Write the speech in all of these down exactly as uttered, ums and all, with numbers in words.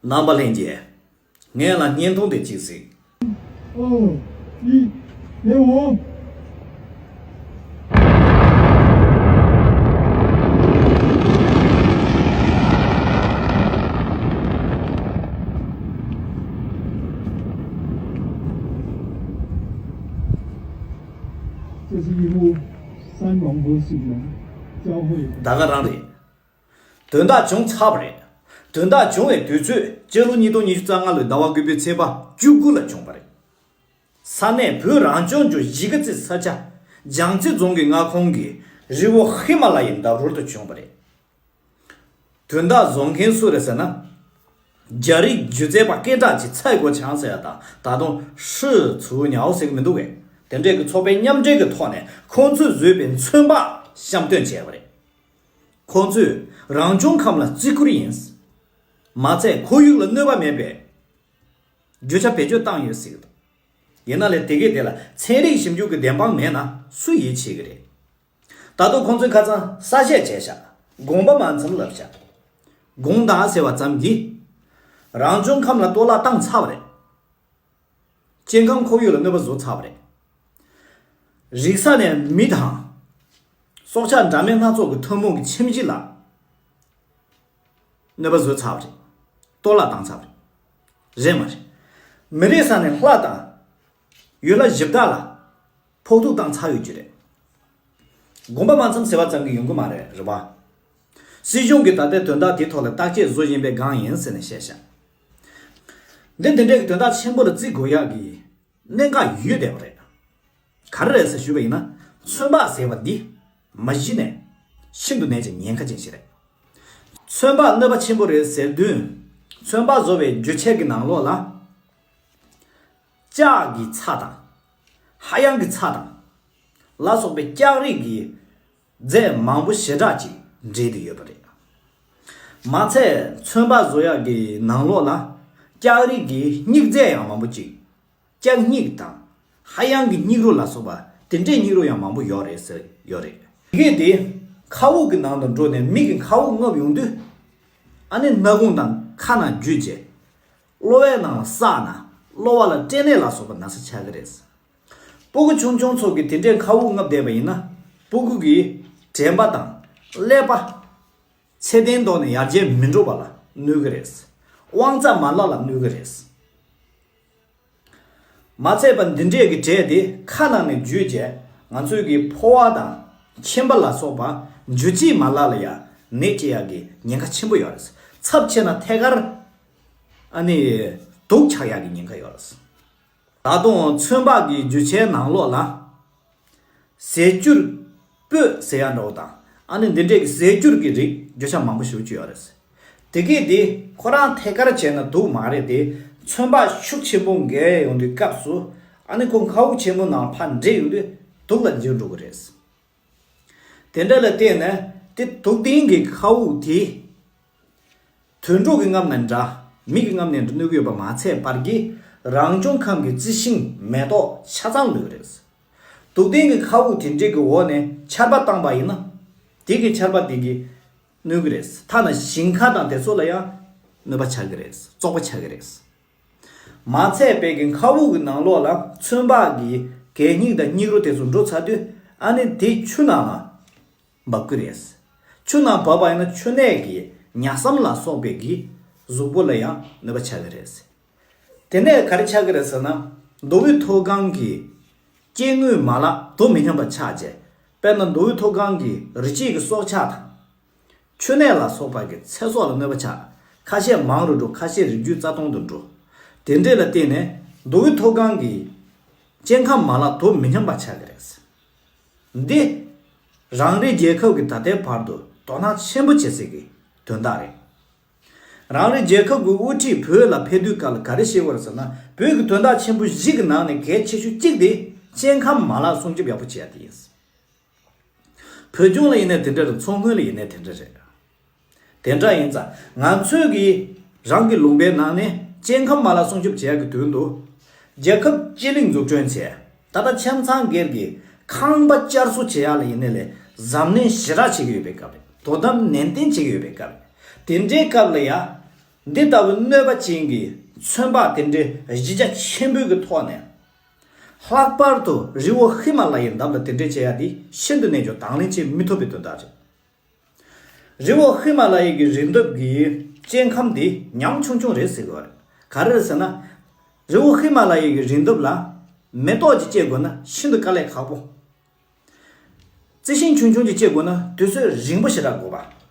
རྣམ་པ་ལྷན་རྒྱས། ངས་ལ་བརྙན་ཐུང་དེ་གཅིག་གཟིགས། ཨོ། ཨི། ཨེ་འོ། ད་ག་རང་རེད། དོན་དག་བྱུང་ཚར་བ་རེད། དོན་དག་བྱུང་བའི་དུས་ཚོད་སྤྱི་ལོ་ཉིས་སྟོང་ཉི་ཤུ་རྩ་ལྔ་ལོའི་ཟླ་བ་དགུ་པའི་ཚེས་པ་བཅུ་དགུ་ལ་བྱུང་བ་རེད། ས་གནས་བོད་རང་སྐྱོང་ལྗོངས་གཞིས་ཀ་རྩེ་ས་ཆ་རྒྱལ་རྩེ་རྫོང་གི་མངའ་ཁོངས་ཀྱི་རི་བོ་ཧི་མ་ལ་ཡའི་འདབས་རོལ་དུ་བྱུང་བ་རེད། དོན་དག་བཟོ་མཁན་སུ་རེད་ཟེར་ན། རྒྱ་རིགས་སྒྱུ་རྩལ་པ་སྐད་གྲགས་ཀྱི་ཚའེ་གོ་ཆང་ཟེར་ཡ་དང་ད་དུང་ཧྲི་ཚུའུ་ཉའོ་ཟེར་གི་མི་འདུག་གས། དེ་འདྲས་ཀྱི་ཚོགས་པས་མཉམ་འབྲེལ་གྱི་ཐོག་ནས་ཁོང་ཚོས་བཟོས་པའི་ཚོན་པ་བཤམས་སྟོན་བྱས་པ་རེད། ཁོང་ཚོས་རང་བྱུང་ཁམས་ལ་བརྩི་བཀུར་ཡིན། མ་ཚད་ཁོར་ཡུག་ལ་གནོད་པ་མེད་པའི་རྒྱུ་ཆ་བེད་སྤྱོད་བཏང་ཡོད་ཟེར་གི་འདུག་ཡིན་ན་ལས་དེ་གས་དེ་ལ་ཚན་རིག་ཞིབ་འཇུག་གི་བདེན་དཔང་མེད་ན་སུ་ཡིད་ཆེས་གི་རེད། ད་དུང་ཁོང་ཚོས་ཁ་སང་གསལ་བཤད་བྱས་ཤག་དགོངས་པ་མ་ཚོམ་ལབ་ཤག་དགོངས་དག་ཟེར་བ་ཙམ་གྱིས། རང་བྱུང་ཁམས་ལ་གཏོར་བརླག་བཏང་ཚར་བ་རེད། སྐྱེ་ཁམས་ཁོར་ཡུག་ལ་གནོད་པ་བཟོ་ཚར་བ་རེད། རིག་ས་ནས་མི་དང་། སྲོག་ཆགས་འདྲ་མིན་སྣ་ཚོགས་ཀྱི་ཐུན་མོང་གི་ཁྱིམ་གཞིས་ལ་གནོད་པ་བཟོས་ཚར་བ་རེད། གཏོར་བརླག་བཏང་ཚར་བ་རེད། རེད་མ་རེད། མི་རིགས་ས་ནས་ལྷ་དང་། ཡུལ་ལྷ་གཞི་བདག་ལ་ཕོག་ཐུག་བཏང་ཚར་ཡོད་རྒྱུ་རེད། དགོངས་པ་མ་ཚོམ་ཟེར་བ་ཙམ་གྱིས་ཡོང་གི་མ་རེད་རེད་པ། སྲིད་གཞུང་གིས་ད་ལྟའི་དོན་དག་དེའི་ཐོག་ལ་བརྟག་དཔྱད་བཟོ་བཞིན་པའི་སྒང་ཡིན་ཟེར་ནས་བཤད་ཤག་འདི་འདི་འདྲའི་དོན་དག་ཆེན་པོ་ལ་བརྩི་དགོས་ཡག་གི་གནད་འགག་ཡོད་བསྡད་པ་རེད། ག་རེ་རེད་ཟེར་ཞུས་པ་ཡིན་ན། ཚོན་པ་ཟེར་བ་འདི་མ་གཞི་ནས་ཤིན་ཏུ་ནད་ཀྱི་ཉེན་ཁ་ཅན་ཞིག་རེད། ཚོན་པ་གནོད་པ་ཆེན་པོ་རེད་ཟེར་དུས། ཚོན་པ་བཟོ་བའི་རྒྱུ་ཆས་ཀྱི་ནང་ལོགས་ལ། ལྕགས་ཀྱི་ཚྭ་དང་། ཧ་ཡང་གི་ཚྭ་དང་། ལ་སོགས་པའི་ལྕགས་རིགས་ཀྱི་རྫས་མང་པོ་ཞེ་དྲག་ཅིག་འདྲེས་ཏེ་ཡོད་པ་རེད། མ་ཚད་ཚོན་པ་བཟོ་ཡག་གི་ནང་ལོགས་ལ་ལྕགས་རིགས་ཀྱི་སྙིགས་རྫས་ཡང་མང་པོ་ཅིག་ལྕགས་སྙིགས་དང་ཧ་ཡང་གི་སྙིགས་རོ་ལ་སོགས་པ་དེ་འདྲའི་སྙིགས་རོ་ཡང་མང་པོ་ཡོད་རེད་ཟེར་ཡོད་རེད། དེ་གས་དེ་མཁའ་དབུགས་ཀྱི་ནང་དུ་འགྲོ་ནས་མིག་གིས་མཁའ་དབུགས་རྔུབ་ཡོང་དུས། ཨ་ནི་སྣ་ཁུང་དང་ཁ་ནང་འཇུས་རྗེས། གློ་བའི་ནང་ལ་བསགས་ན་གློ་བ་ལ་སྐྲན་ནད་ལ་སོགས་པ་ན་ཚ་ཆགས་ཀྱི་རེད། སྤུ་གུ་ཆུང་ཆུང་ཚོ་གིས་དེ་འདྲའི་མཁའ་དབུགས་རྔུབ་བསྡད་པ་ཡིན་ན་སྤུ་གུ་གི་དྲན་པ་དང་ཀླད་པ། ཚད་ལྡན་ཐོག་ནས་ཡར་རྒྱས་མི་འགྲོ་བ་ལ་གནོད་ཀྱི་རེད། དབང་རྩ་མ་ལག་ལ་གནོད་ཀྱི་རེད། མ་ཚད་པ་འདི་འདྲས་ཀྱི་གྲས་དེ་ཁ་ནང་ནས་འཇུས་རྗེས་ང་ཚོའི་གི་ཕོ་བ་དང་མཆིན་པ་ལ་སོགས་པ་འཇུ་བྱེད་མ་ལག་ལ་ཡང་ནད་སྐྱེ་ཡག་གི་ཉེན་ཁ་ཆེན་པོ་ཡོད་རེད། ཚབས་ཆེ་ན་ཐད་ཀར་ཨ་ནི་དུག་ཆགས་ཡག་གི་ཉེན་ཁ་ཡོད་རེད། ད་དུང་ཚོན་པ་གི་རྒྱུ་ཆའི་ནང་ལོགས་ལ། ཟས་སྐྱུར་སྤོས་ཟེར་ཡ་འདྲ་བོ་དང་ཨ་ནི་འདི་འདྲས་ཀྱི་ཟས་སྐྱུར་གྱི་རིགས་རྒྱུ་ཆ་མང་པོ་ཞེ་པོ་ཅིག་ཡོད་རེད། དེ་གས་དེ་ཁོ་རང་ཐད་ཀར་བྱས་ན་དུག་མ་རེད་དེ། ཚོན་པ་ཤུགས་ཆེན་པོ་འགེལ་ཡོང་དུས་སྐབས་སུ་ཨ་ནི་ཁོ་མཁའ་དབུགས་ཆེན་མོ་ནང་ཕར་འདྲེས་ཡོང་དུས་དུག་ལ་འགྱུར་འགྲོ་གི་རེད། དེ་འདྲ་ལ་བརྟེན་ནས་དེ་དུག་ལྡན་གྱི་མཁའ་དབུགས་དེ། དུད་འགྲོ་གིས་རྔུབ་ན་འདྲ། མི་གིས་རྔུབ་ན་འདྲ་གནོད་ཀྱི་ཡོད་པ་མ་ཚད་པར་གྱི་རང་བྱུང་ཁམས་ཀྱི་རྩི་ཤིང་མེ་ཏོག་ཆ་ཚང་གནོད་ཀྱི་རེད། དུག་ལྡན་གྱི་མཁའ་དབུགས་དེ་འདྲའི་གི་འོག་ནས་ཆར་པ་བཏང་པ་ཡིན་ན། དེ་གི་ཆར་པ་དེ་གིས་གནོད་ཀྱི་རེད། ཐ་ན་ཞིང་ཁ་དང་དེ་ཚོ་ལ་ཡང་གནོད་པ་ཆགས་ཀྱི་རེད། བཙོག་པ་ཆགས་ཀྱི་རེད། མ་ཚད་པའི་གི་མཁའ་དབུགས་ཀྱི་ནང་ལོགས་ལ་ཚོན་པ་གི་གད་སྙིགས་དང་སྙིགས་རོ་དེ་ཚོ་འགྲོ་ཚར་དུས་ཨ་ནི་དེ་ཆུ་ནང་ལ་འབབ་ཀྱི་རེད། ཆུ་ནང་བབས་པ་ཡིན་ན་ཆུ་ནད་ཀྱིས་ཉ་སྲམ་ལ་སོགས་པའི་གི་གཟུགས་པོ་ལ་ཡང་གནོད་པ་ཆགས་ཀྱི་རེད། དེ་ནས་ག་རེ་ཆགས་ཀྱི་རེད་ཟེར་ན། མདོ་དབུས་མཐོ་སྒང་གི་སྐྱེ་དངོས་མ་ལག་དོ་མི་མཉམ་པ་ཆགས་རྗེས། དཔེར་ན་མདོ་དབུས་མཐོ་སྒང་གི་རི་སྐྱེས་ཀྱི་སྲོག་ཆགས་དང་། ཆུ་ནད་ལ་སོགས་པ་གི་ཚེ་སྲོག་ལ་གནོད་པ་ཆགས། ཁ་ཤས་མང་རུ་འགྲོ། ཁ་ཤས་རིགས་རྒྱུད་རྩ་སྟོང་དུ་འགྲོ། དེ་འདྲས་ལ་བརྟེན་ནས་མདོ་དབུས་མཐོ་སྒང་གི་སྐྱེ་ཁམས་མ་ལག་དོ་མི་མཉམ་པ་ཆགས་ཀྱི་རེད། འདི་རང་རེའི་རྒྱལ་ཁབ་ཀྱིས་ད་ལྟའི་བར་དུ་དོ་སྣང་ཆེན་པོ་བྱེད་སྲིད་ཀྱི་དོན་དག་རེད། རང་རེའི་རྒྱལ་ཁབ་ཀྱི་དབུ་ཁྲིད་བོད་ལ་ཕེབས་དུས་སྐབས་ལ་ག་རེ་བཤད་ཀྱི་ཡོད་རེད་ཟེར་ན། བོད་ཀྱི་དོན་དག་ཆེན་པོ་བཞི་གི་ནང་ནས་གལ་ཆེ་ཤོས་གཅིག་དེ་སྐྱེ་ཁམས་མ་ལག་སྲུང་སྐྱོབ་ཡག་པོ་བྱེད་ཡ་དེ་ཡིན། བོད་ལྗོངས་ལ་ཡིན་ནའི་དེ་འདྲ་རེད། མཚོ་སྔོན་ལ་ཡིན་ནའི་དེ་འདྲ་རེད། དེ་འདྲ་ཡིན་ཙང་ང་ཚོས་ཀྱིས་རང་གི་ལུང་པའི་ནང་ནས་སྐྱེ་ཁམས་མ་ལག་སྲུང་སྐྱོབ་བྱེད་ཡག་གི་དོན་དུ། རྒྱལ་ཁབ་སྤྱི་གླིང་འཛུགས་སྐྲུན་བྱས། ད་ལྟ་ཁྱིམ་ཚང་སྒེར་གྱི་ཁང་པ་བསྐྱར་གསོ་བྱེད་ཡག་ལ་ཡིན་ནའི་ལས་གཟབ་ནན་ཞེ་དྲག་བྱེད་ཀྱི་ཡོད་པའི་སྐབས་རེད། དོ་དམ་ནན་ཏན་བྱེད་ཀྱི་ཡོད་པའི་སྐབས་རེད། དེ་འདྲའི་སྐབས་ལ་ཡ། འདི་ལྟ་བུའི་གནོད་པ་ཅན་གྱི་ཚོན་པ་དེ་འདྲའི་གཞི་རྒྱ་ཆེན་པོའི་གི་ཐོག་ནས། ལྷག་པར་དུ་རི་བོ་ཧི་མ་ལ་ཡའི་འདབས་ལ་དེ་འདྲ་བྱེད་ཡ་དེ་ཤིན་ཏུ་ནས་ཀྱང་དང་ལེན་བྱེད་མི་ཐུབ་པའི་དོན་དག་རེད། རི་བོ་ཧི་མ་ལ་ཡའི་གི་རི་འདབས་ཀྱི་སྐྱེ་ཁམས་དེ་ཉམ་ཆུང་ཆུང་རེད་ཟེར་གི་རེད། ག་རེ་རེད་ཟེར་ན། རི་བོ་ཧི་མ་ལ་ཡའི་གི་རི་འདབས་ལ་མེ་ཏོག་ཅིག་སྐྱེ་དགོས་ན་ཤིན་ཏུ་དཀའ་ལས་ཁག་པོ། རྩི་ཤིང་ཆུང་ཆུང་ཅིག་སྐྱེ་དགོས་ན་དུས་ཚོད་རིང་པོ་ཞེ་དྲག་དགོས་པ།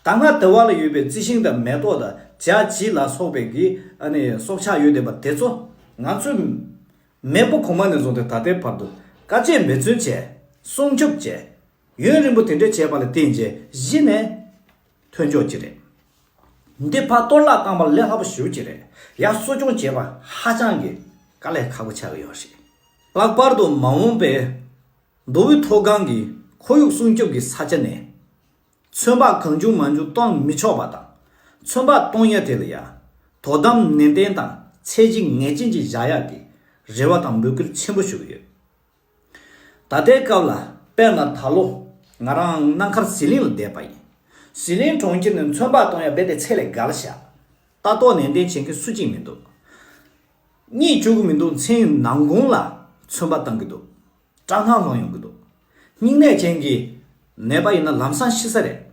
ད་སྔ་དེ་བ་ལ་ཡོད་པའི་རྩི་ཤིང་དང་མེ་ཏོག་དང་བྱ་བྱིའུ་ལ་སོགས་པའི་གི་ཨ་ནི་སྲོག་ཆགས་ཡོད་བསྡད་པ་དེ་ཚོ་ང་ཚོས་མེས་པོ་གོང་མ་ནས་བཟུང་སྟེ་ད་ལྟའི་བར་དུ་དཀའ་སྤྱད་འབད་བརྩོན་བྱས། སྲུང་སྐྱོབ་བྱས། ཡུན་རིང་པོ་དེ་འདྲ་བྱས་པ་ལ་བརྟེན་བྱས་གཞི་ནས་ཐོན་ཆོག་ཅིག་རེད། འདི་ཕར་གཏོར་བརླག་བཏང་པ་ལས་སླ་པོ་ཞེ་པོ་ཅིག་རེད། ཡར་གསོ་སྐྱོང་བྱེད་པ་ཧ་ཅང་གི་དཀའ་ལས་ཁག་པོ་ཆགས་ཀྱི་ཡོད་རེད། ལྷག་པར་དུ་མ་འོངས་པའི་མདོ་དབུས་མཐོ་སྒང་གི་ཁོར་ཡུག་སྲུང་སྐྱོབ་ཀྱི་ས་ཆ་ནས་ཚོན་པ་གང་བྱུང་མང་བྱུང་གཏོང་མི་ཆོག་པ་དང་། ཚོན་པ་གཏོང་ཡ་དེ་ལ་ཡ་དོ་དམ་ནན་ཏན་དང་ཚད་གཞི་ངེས་ཅན་ཅིག་བཞག་ཡག་གི་རེ་བ་དང་འབོད་སྐུལ་ཆེན་པོ་ཞུ་གི་ཡོད། ད་ལྟའི་སྐབས་ལ་དཔེར་ན་ད་ལོ་ང་རང་སྣང་མཁར་ཟི་ལིང་ལ་བསྡད་པ་ཡིན། ཟི་ལིང་གྲོང་ཁྱེར་ནས་ཚོན་པ་གཏོང་ཡ་རྦད་དེ་ཚད་ལས་བརྒལ་བཞག། ལྟ་རྟོག་ནན་ཏན་བྱེད་མཁན་སུ་གཅིག་མི་འདུག། གཉིད་བཅུག་གི་མི་འདུག། མཚན་ནམ་གུང་ལ་ཚོན་པ་བཏང་གི་འདུག། སྐྲག་སྣང་སློང་ཡོང་གི་འདུག། སྙིང་ནད་ཅན་གྱི་ནད་པ་ཡིན་ན་ལམ་སང་ཤི་ས་རེད།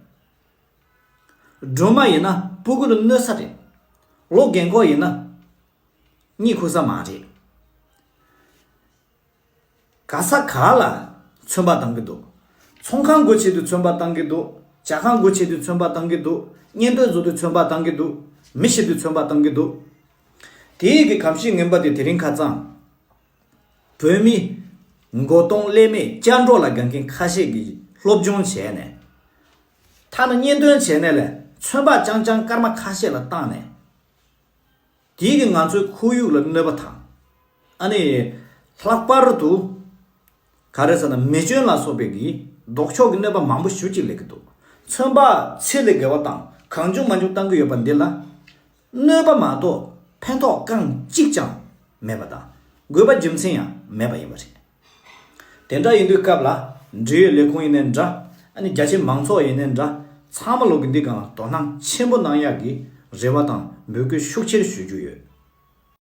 སྦྲུམ་མ་ཡིན་ན་སྤུ་གུ་ལ་གནོད་ས་རེད། ལོ་རྒན་འཁོགས་ཡིན་ན་གཉིད་ཁུག་ས་མ་རེད། ག་ས་ག་ལ་ཚོན་པ་བཏང་གི་འདུག། ཚོང་ཁང་སྒོ་ཕྱེ་དུས་ཚོན་པ་བཏང་གི་འདུག། ཇ་ཁང་སྒོ་ཕྱེ་དུས་ཚོན་པ་བཏང་གི་འདུག། གཉེན་སྟོན་བཟོ་དུས་ཚོན་པ་བཏང་གི་འདུག། མི་ཤི་དུས་ཚོན་པ་བཏང་གི་འདུག། དེའི་གི་གོམས་གཤིས་ངན་པ་དེ་དེ་རིང་ཁ་སང་བོད་མི་མགོ་སྟོང་ཀླད་མེད་སྐྱ་འགྲོ་ལ་དགའ་མཁན་ཁ་ཤས་ཀྱིས་སློབ་སྦྱོང་བྱས་ནས། ཐ་ན་གཉེན་སྟོན་བྱས་ནས་ལས་ཚོན་པ་རྐྱང་རྐྱང་སྐར་མ་ཁ་ཤས་ལ་བཏང་ནས། དེའི་གི་ང་ཚོའི་ཁོར་ཡུག་ལ་གནོད་པ་དང་། ཨ་ནི། ལྷག་པར་དུ། ག་རེ་ཟེར་ན་མེ་སྐྱོན་ལ་སོགས་པའི་གི་ལྡོག་ཕྱོགས་ཀྱི་གནོད་པ་མང་པོ་ཞེ་པོ་ཅིག་སླེབས་ཀྱི་འདུག། ཚོན་པ་ཚད་ལས་བརྒལ་བ་དང་གང་བྱུང་མང་བྱུང་བཏང་གི་ཡོད་པ་འདི་ལ། གནོད་པ་མ་གཏོགས་ཕན་ཐོགས་རྐང་གཅིག་ཀྱང་མེད་པ་དང་། དགོས་པ་རྒྱུ་མཚན་ཡང་མེད་པ་ཡིན་པ་རེད། དེ་འདྲ་ཡིན་དུས་སྐབས་ལ་འབྲེལ་ཡོད་ལས་ཁུངས་ཡིན་ནའི་འདྲ། ཨ་ནི་རྒྱ་ཆེ་མང་ཚོགས་ཡིན་ནའི་འདྲ། ཚང་མ་ལོག་གི་འདི་སྒང་ལ་དོ་སྣང་ཆེན་པོ་གནང་ཡག་གི་རེ་བ་དང་འབོད་སྐུལ་ཤུགས་ཆེར་ཞུ་རྒྱུ་ཡོད།